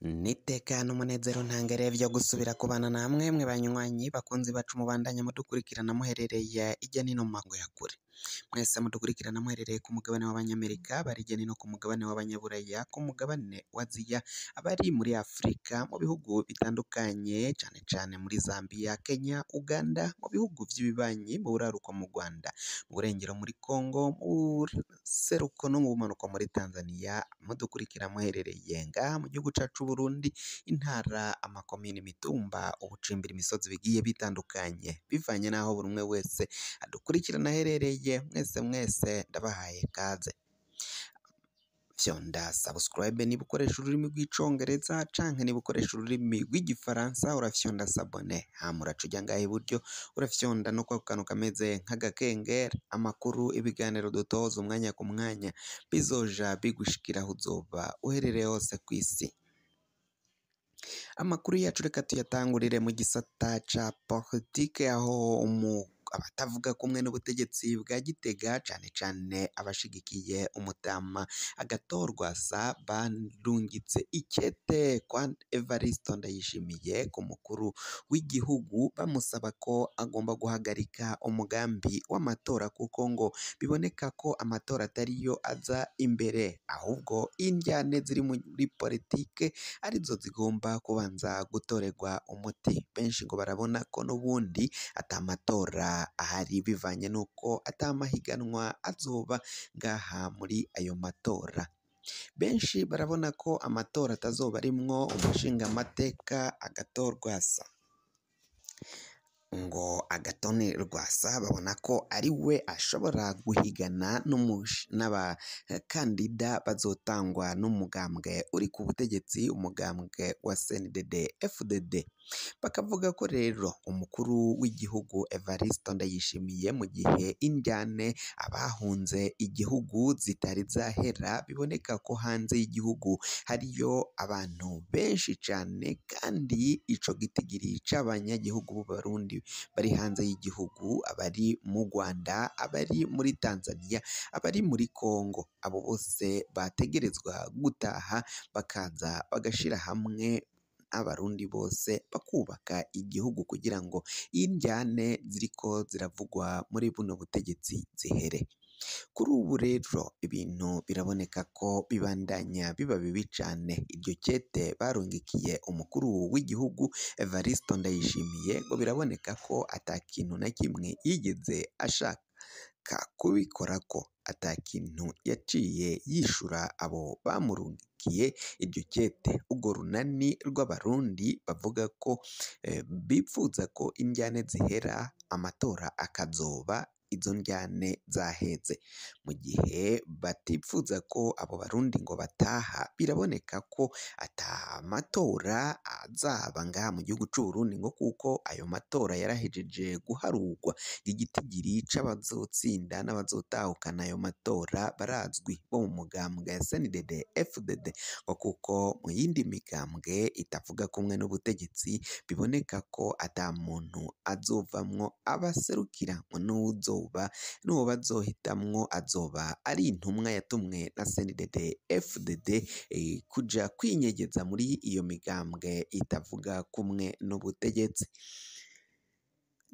N'iteka n'umunezero ntangere vyo gusubira kubana namwe mwe banywanyi bakunzi bacu mubandanya mudukurikirana muherereye irya nino mu makungu ya kure. Mwese mudukurikirana muherereye ku mugabane w'abanyamerika, abari hirya no hino ku mugabane w'abanyaburaya, ku mugabane wa Aziya, abari muri Afrika mu bihugu bitandukanye cane cane muri Zambia, Kenya, Uganda, mu bihugu vy'ibibanyi, mu buraruko mu Rwanda, mu burengero muri Congo, mu buseruko no mu bumanuko muri Tanzania, mudukurikira muherereye ngaha mu gihugu cacu c'Uburundi, intara, amakomine, imitumba, ubucimbiri, imisozi bigiye bitandukanye, bivanye n'aho buri umwe wese adukurikirana aherereye, mwese mwese ndabahaye kaze. Fyonda subscribe niba ukoresha ururimi rw'icongereza canke niba ukoresha ururimi rw'igifaransa urafyonda s'abonner, hama uraca uja ngaha iburyo urafyonda no kwako kantu kameze nk'agakengeri, amakuru, ibiganiro dutoza umwanya ku mwanya bizoja bigushikira aho uzoba uherereye hose kw'isi. Amakuru yacu reka tuyatangurire mu gisata ca politike aho abatavuga kumwe n'ubutegetsi bwa Gitega cane cane abashigikiye umutama Agathon Rwasa barungitse ikete kwa Evariste Ndayishimiye ku mukuru w'igihugu bamusaba ko agomba guhagarika umugambi w'amatora kuko ngo biboneka ko amatora atariyo aza imbere ahubwo indyane ziri muri politike arizo zigomba kubanza gutorerwa umuti. Benshi ngo barabona ko n'ubundi ata matora ahari bivanye n'uko ata mahiganwa azoba ngaha muri ayo matora. Benshi barabona ko amatora atazoba arimwo umushingamateka Agathon Rwasa. Ngo Agathon Rwasa babona ko ari we ashobora guhigana n'abakandida bazotangwa n'umugambwe uri ku butegetsi, umugambwe wa CNDD FDD. Bakavuga ko rero umukuru w'igihugu Evariste Ndayishimiye mu gihe indyane abahunze igihugu zitari zahera, biboneka ko hanze y'igihugu hariyo abantu benshi cane kandi ico gitigiri c'abanyagihugu b'Abarundi bari hanze y'igihugu, abari mu Rwanda, abari muri Tanzania, abari muri Congo, abo bose bategerezwa gutaha bakaza bagashira hamwe abarundi bose bakubaka igihugu kugira ngo indyane ziriko ziravugwa muri buno butegetsi zihere. Kuri ubu rero ibintu biraboneka ko bibandanya biba bibi cane. Iryo kete barungikiye umukuru w'igihugu Evariste Ndayishimiye ngo biraboneka ko ata kintu na kimwe yigeze ashaka kubikorako, ata kintu yaciye yishura abo bamurungikiye iryo kete. Urwo runani rw'abarundi bavuga ko bipfuza ko indyane zihera amatora akazoba izo ndyane zaheze. Mu gihe batipfuza ko abo barundi ngo bataha, biraboneka ko ata matora azaba ngaha mu gihugu c'Uburundi ngo kuko ayo matora yarahejeje guharurwa, igitigiri c'abazotsinda n'abazotahukana ayo matora barazwi bo mu mugambwe CNDD FDD, ngo kuko mu yindi migambwe itavuga kumwe n'ubutegetsi biboneka ko ata muntu azovamwo abaserukira, ngo n'uwuzoba n'uwo bazohitamwo azoba ari intumwa yatumwe na CNDD FDD kuja kwinyegeza muri iyo migambwe itavuga kumwe n'ubutegetsi.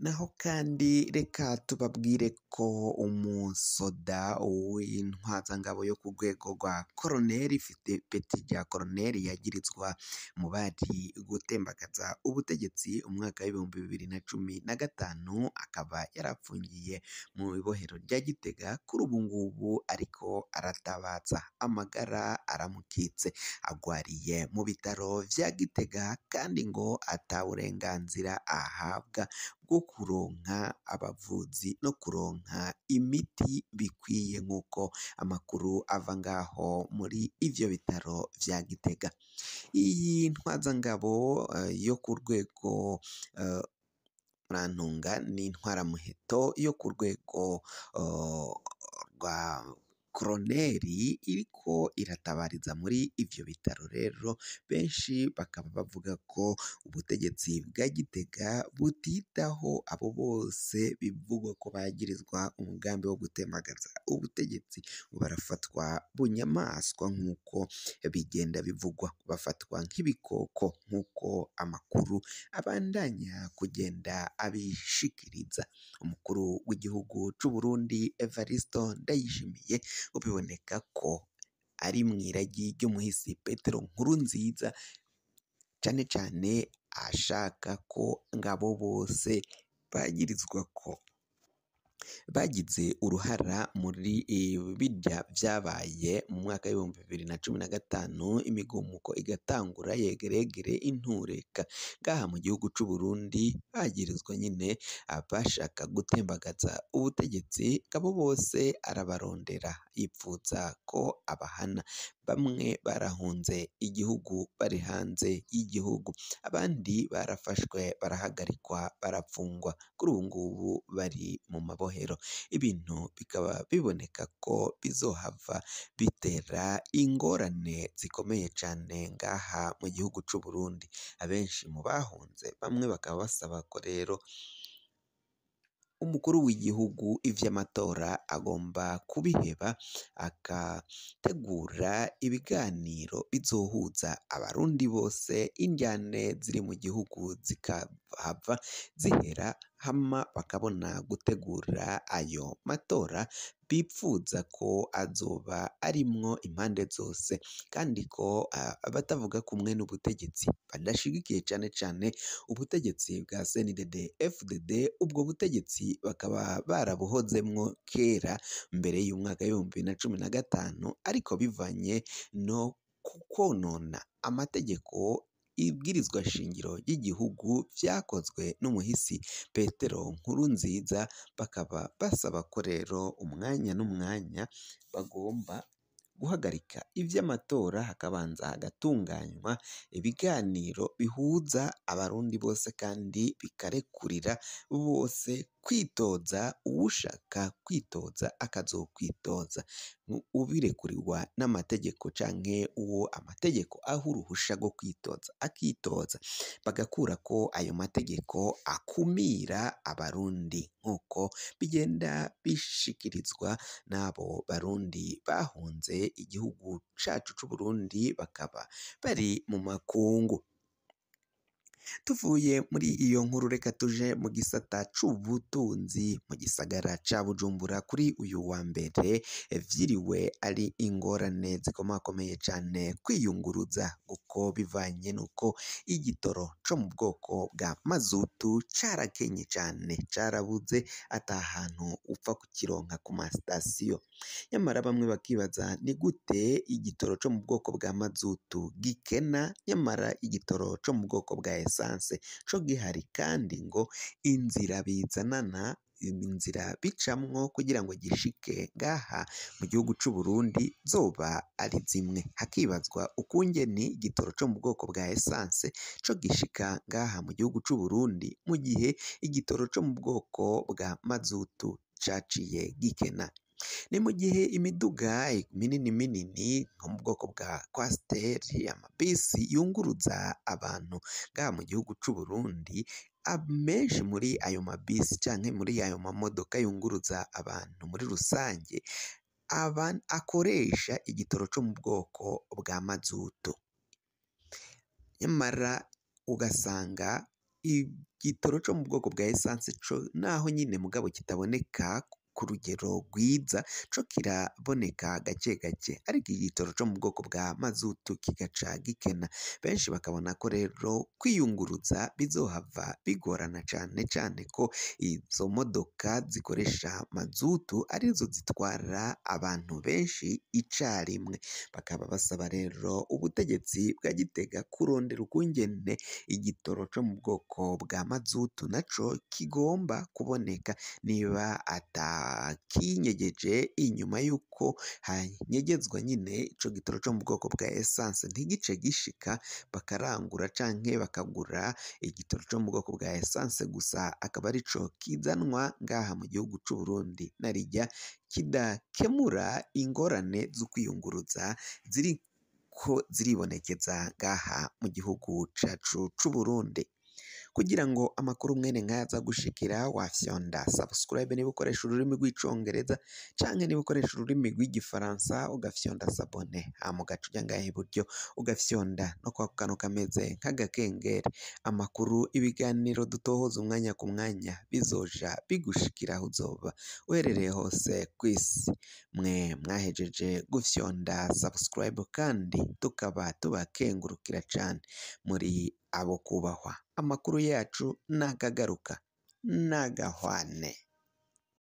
Naho kandi reka tubabwire ko umusoda w'intwazangabo yo ku rwego rwa koroneri ifite ipeti rya koroneri yagirizwa mu bari gutembagaza ubutegetsi umwaka w'2015, akaba yarapfungiye mu ibohero rya Gitega, kuri ubu ngubu ariko aratabaza amagara aramukitse, agwariye mu bitaro vya Gitega kandi ngo ata burenganzira ahabwa bwo kuronka abavuzi no kuronka imiti bikwiye nk'uko amakuru ava ngaho muri ivyo bitaro vya Gitega. Iyi ntwazangabo yo ku rwego murantunga ni intwaramuheto yo ku rwego rwa Koroneri iriko iratabariza muri ivyo bitaro rero benshi bakaba bavuga ko ubutegetsi bwa Gitega butitaho abo bose bivugwa ko bagirizwa umugambi wo gutemagaza ubutegetsi, barafatwa bunyamaswa nk'uko bigenda bivugwa, bafatwa nk'ibikoko nk'uko amakuru abandanya kugenda abishikiriza. Umukuru w'igihugu c'u Burundi Evaristo Ndayishimiye biboneka ko ari mw'iragi ry'umuhisi Petero Nkurunziza, cane cane ashaka ko ngabo bose bagirizwa ko bagize uruhara muri birya vyabaye mu mwaka w'2015, imigumuko igatangura yegeregere intureka ngaha mu gihugu c'u Burundi, bagirizwa nyine abashaka gutembagaza ubutegetsi, abo bose arabarondera yipfuza ko abahana. Bamwe barahunze igihugu bari hanze y'igihugu, abandi barafashwe barahagarikwa barapfungwa, kuri ubu ngubu bari mu mabohero. Ibintu bikaba biboneka ko bizohava bitera ingorane zikomeye cane ngaha mu gihugu c'u Burundi. Abenshi mu bahunze bamwe bakaba basaba ko rero umukuru w'igihugu ivy'amatora agomba kubiheba, akategura ibiganiro bizohuza abarundi bose, indyane ziri mu gihugu zikahava zihera, hama bakabona gutegura ayo matora bipfuza ko azoba arimwo impande zose, kandi ko abatavuga kumwe n'ubutegetsi badashigikiye cane cane ubutegetsi bwa CNDD FDD, ubwo butegetsi bakaba barabuhozemwo kera mbere y'umwaka w'2015, ariko bivanye no kwonona amategeko ibwirizwa shingiro ry'igihugu vyakozwe n'umuhisi Petero Nkurunziza, bakaba basaba ko rero umwanya n'umwanya bagomba guhagarika ivy'amatora, hakabanza hagatunganywa ibiganiro bihuza abarundi bose kandi bikarekurira bose kwitoza, uwushaka kwitoza akazokwitoza, ubirekurirwa n'amategeko canke uwo amategeko aha uruhusha rwo kwitoza akitoza, bagakurako ayo mategeko akumira abarundi nk'uko bigenda bishikirizwa n'abo barundi bahunze igihugu cacu c'Uburundi bakaba bari mu makungu. Tuvuye muri iyo nkuru reka tuje mu gisata c'ubutunzi mu gisagara ca Bujumbura. Kuri uyu wa mbere vyiriwe ari ingorane zikomakomeye cane kwiyunguruza, kuko bivanye nuko igitoro co mu bwoko bwa mazutu carakenye cane, carabuze ata hantu upfa kukironka ku masitasiyo. Nyamara bamwe bakibaza ni gute igitoro co mu bwoko bwa mazutu gikena, nyamara igitoro co mu bwoko bwa esanse co gihari, kandi ngo inzira bizanana, inzira bicamwo kugira ngo gishike ngaha mu gihugu c'u Burundi zoba ari zimwe. Hakibazwa ukungene igitoro co mu bwoko bwa esanse co gishika ngaha mu gihugu c'u Burundi, mu gihe igitoro co mu bwoko bwa mazutu caciye gikena. Ni mu gihe imiduga minini minini nko mu bwoko bwa kwasiteri, amabisi yunguruza abantu ngaha mu gihugu c'u Burundi, amenshi muri ayo mabisi canke muri ayo mamodoka yunguruza abantu muri rusange aba akoresha igitoro co mu bwoko bwa mazutu. Nyamara ugasanga igitoro co mu bwoko bwa esanse co naho nyine mugabo kitaboneka ku rugero rwiza, co kiraboneka gake gake, ariko igitoro co mu bwoko bwa mazutu kigaca gikena. Benshi bakabona ko rero kwiyunguruza bizohava bigorana cane cane ko izo modoka zikoresha mazutu arizo zitwara abantu benshi icarimwe. Bakaba basaba rero ubutegetsi bwa Gitega kurondera ukungene igitoro co mu bwoko bwa mazutu naco kigomba kuboneka, niba ata Akinyegeje inyuma y'uko hanyegezwa nyine ico gitoro co mu bwoko bwa essence ntigice gishika, bakarangura canke bakagura igitoro co mu bwoko bwa essence gusa, akaba arico kizanwa ngaha mu gihugu c'u Burundi, narirya kidakemura ingorane z'ukwiyunguruza ziriko ziribonekeza ngaha mu gihugu cacu c'u Burundi. Kugira ngo amakuru mwene nkaya aza gushikira, wafyonda subscribe niba ukoresha ururimi rw'icongereza, canke niba ukoresha ururimi rw'igifaransa ugafyonda s'abonner, hama ugaca uja ngaha iburyo ugafyonda no kwako kantu kameze nk'agakengeri. Amakuru, ibiganiro dutohoza umwanya ku mwanya bizoja bigushikira aho uzoba uherereye hose kw'isi. Mwe mwahejeje gufyonda subscribe kandi tukaba tubakengurukira cane, muri abo kubahwa. Amakuru yacu nakagaruka nagahwane.